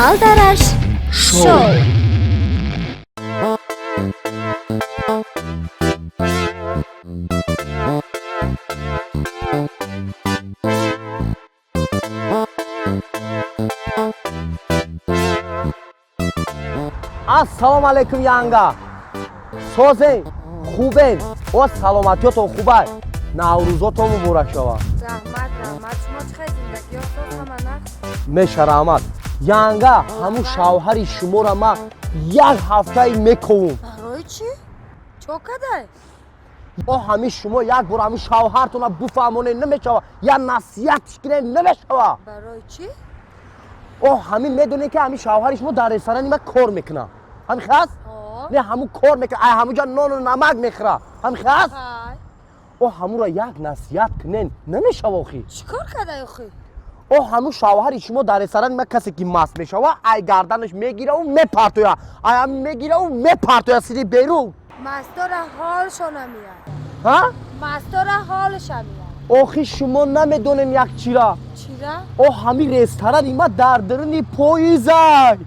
Алдараш шоу. Ассалому алайкум, янга. Созен, хубен? О, саломатиётон хубай? Наврӯзотон муборак шавад. Раҳмат, раҳмат. Шумо чӣ хел, зиндагиё соз, ҳама нағз? Меша, раҳмат, янга. Ҳамун шавҳари шуморо ман як ҳафтаи мековум. Барои чӣ? Чо кадай? О, ҳамин шумо як бор ҳамин шавҳартона буфаҳмонед, намешава? Я насиҳатш кунед, намешава? Барои чӣ? О, ҳамин медонед, ки ҳамин шавҳари шумо дар ресторани ман кор мекунад, ҳамин хел аст? Ҳо. Не, ҳамун кор мекунад, ай ҳамунҷа нону намак мехӯра, ҳамин хел аст? Ҳай. О, ҳамунро як насиҳат кунен, намешава охи? Чӣ кор кадай охи? О, ҳамун шавҳари шумо дар ресторани ман касе ки маст мешава, ай гарданаш мегираву мепартоя, ай ҳамин мегираву мепартоя сири берун. Мастора ҳолшо намеяд. Ҳа? Мастора ҳолша меяд. Охи, шумо намедонем як чира. Чира? О, ҳамин ресторани ма дар даруни поизай.